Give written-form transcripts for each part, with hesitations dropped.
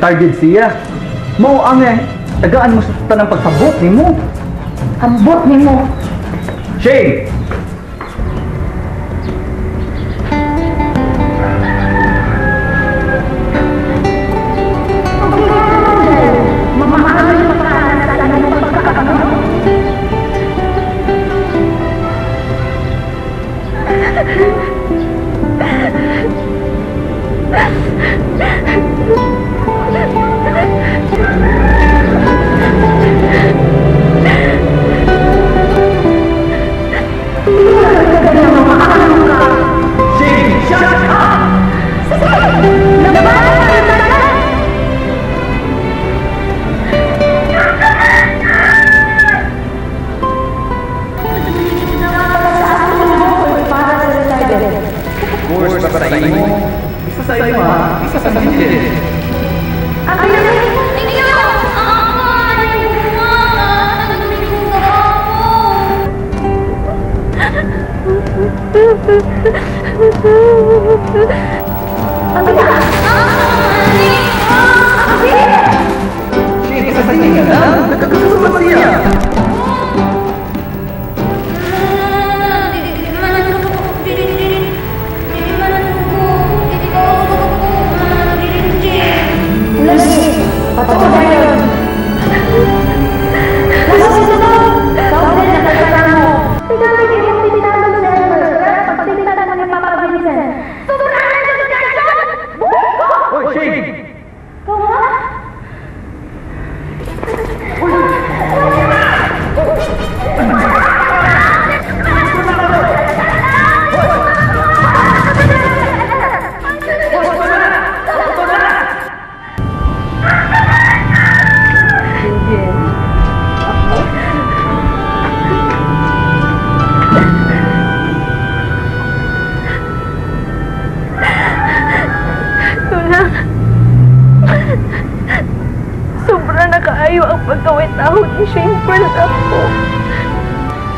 retarded siya. Mao ang tagaan mo sa tanang pagsabot nimo. Ambot nimo. Shane!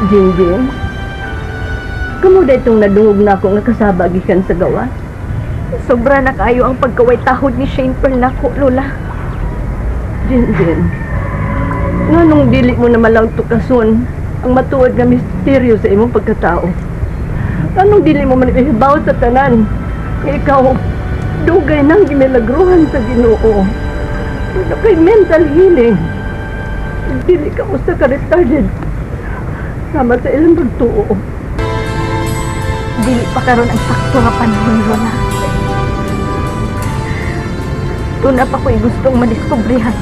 Jinjin, kamu da itong nadungog na ako nga kasaba gikan sa gawas? Sobra na kayo ang pagkaway tahod ni Shane Pearl nako, Lola. Jinjin, nganong dili mo na malang tukason ang matuod nga misteryo sa imong pagkatao? Nganong dili mo man ihibaw sa tanan nga ikaw dugay nang gimilagruhan sa Ginoo? Kay mental healing. Dili ka usa ka retarded. Sama sa ilang pagtuo. Dili pa karon ang sakto nga panahon, Lola. Tuna pa ko'y gustong madiskubrehan.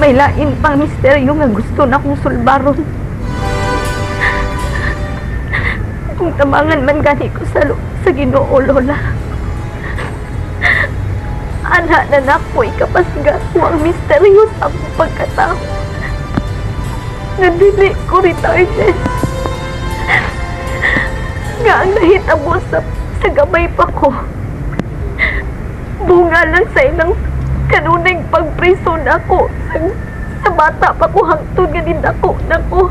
May lain pang misteryo nga gusto na kong sulbaron. Kung tamangan man gani ko sa Ginoo, Lola. Ana na nako ikapasga ko ang misteryo sa akong pagkatao. Nandili ko retarded. Nga ang nahitabo sa gamay pa ko. Bunga lang sa ilang kanunay pagpriso nako. Sa bata pa ko hangtod nga nindako nako.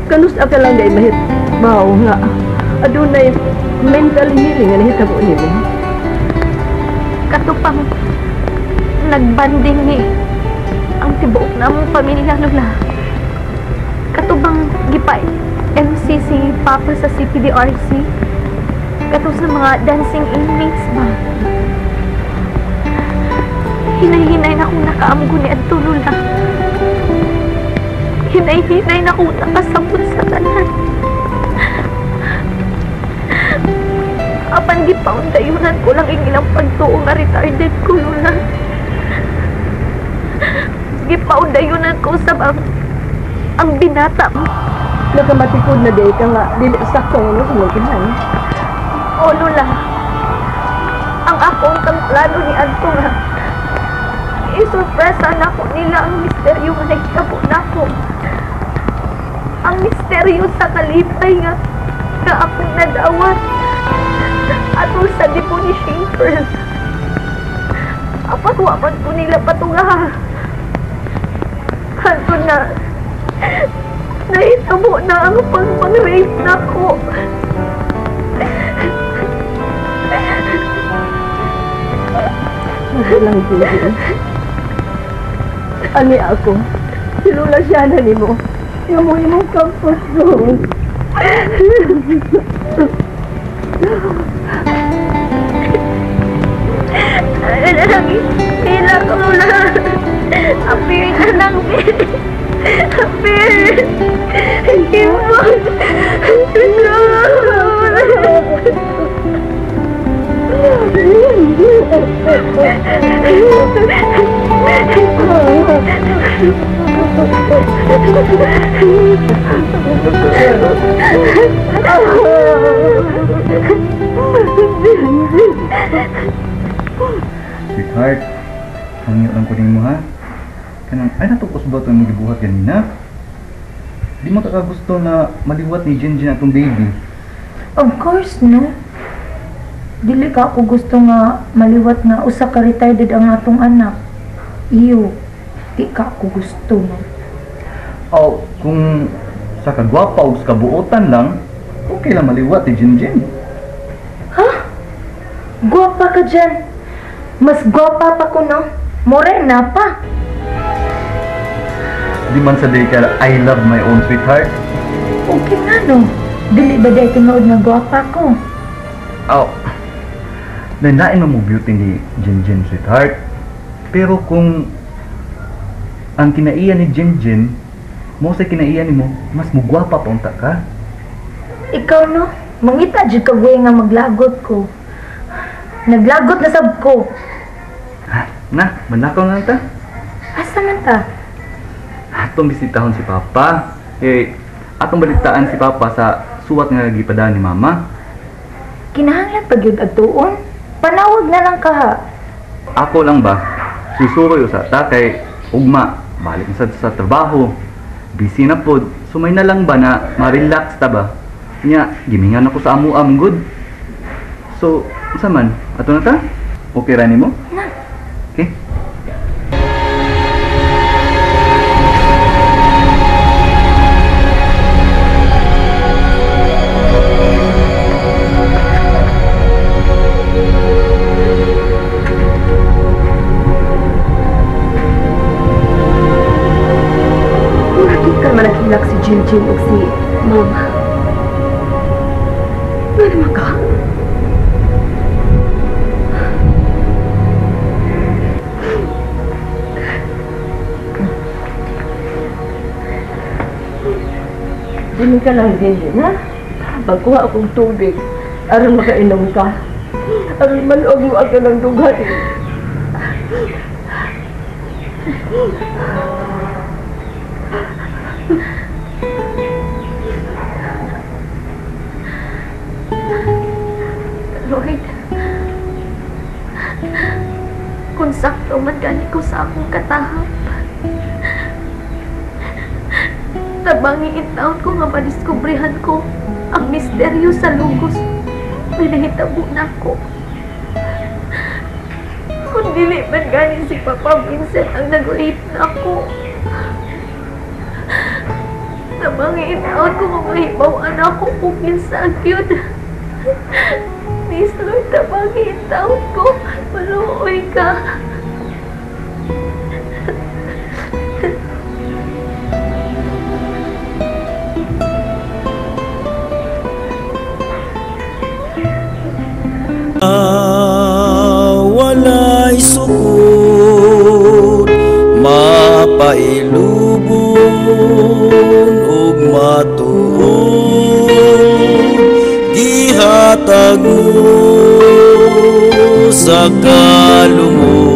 Kanus ka lang dahil mahitbaw nga adunay mental healing nga nahitabo nimo. Katupang nagbanding ni ang tibuok na among pamilya, Lola. Katubang gipa MC si Papa sa CPDRC. Kato sa mga dancing inmates ba? Hinay-hinay na akong nakaamgo ni adto, Lola. Hinay-hinay na akong nakasabot sa tanan. Apan gipaundayunan ko lang ang ilang pagtuo nga retarded ko, Lola. Gipaundayunan ko sa ang binata. Nakamatikod na di ka nga, dili sakto ang inyong kumulkihan. O, Lola. Ang akong kang plano ni adto nga isurpresa na ko nila ang misteryo nga nahitabo nako. Ang misteryo sa kalipay nga akong nadawat atol sa depo ni Shane Pearl. Apat waman ko nila patunga. Hanto na nahitabo na ang pang-rape nako. Sige lang, Jinjin. Ani ako, si Lola Siana ni mo. Yung mo imong comfort zone. Ano na lang, hila ko na. Appear na lang, appear. Hindi mo. Sweetheart, hangyo lang ko nimo ha. Kanang ay natugos ba itong gibuhat ganina? Di mo kakagusto na maliwat ni Jinjin atong baby. Of course, no. Dili ka ako gusto nga maliwat nga usa ka retarded ang atong anak. Iyo, di ka ako gusto no. Oh, kung sa kagwapa o sa kabuotan lang, okay lang maliwat ni Jinjin. Ha? Gwapa ka dyan. Mas gwapa pa ko, no? Morena pa. Di man sa day ka, I love my own sweetheart. Okay nga, no? Dili ba dahil tinuod nga gwapa ko? Oh, nanain mo beauty ni Jinjin, sweetheart. Pero kung ang kinaiya ni Jinjin, mo sa kinaiya ni mo, mas mugwapa pa unta ka. Ikaw, no? Mangita jud ka way nga maglagot ko. Naglagot na sab ko. Ha? Na, manakaw na lang ta. Asa man ta? Atong bisitahon si Papa. Eh, atong balitaan si Papa sa suwat nga gipadaan ni Mama. Kinahanglan pa gyud adtuon. Panawag na lang ka ha. Ako lang ba? Susuroy usa ta kay ugma, balik na sa trabaho. Busy na pod. Sumay na lang ba na ma-relax ta ba? Nya, gimingan ako sa amo good. So, unsa man? Ato na ta? Okay ra nimo? Na. Okay. Bakit ka man naghilak si Jinjin o si Mama? Ano naman ka? Dili ka lang, Jinjin, ha? Pagkuha akong tubig, aron makainom ka. Aron maluog mo agad ng dughan. Lord, kung sakto man gani ko sa akong katahap, tabangi taon ko nga madiskubrehan ko ang misteryo sa lugos na nahitabo na ako. Kung dili man gani si Papa Vincent ang nag-rape na ako, tabangi taon ko nga mahibaw-an ako kung kinsa gyud. Please, Lord, tabangi taon ko. Maluoy ka. Walay sukod, mapailubon ug matuod, gihatag mo sa kalungod.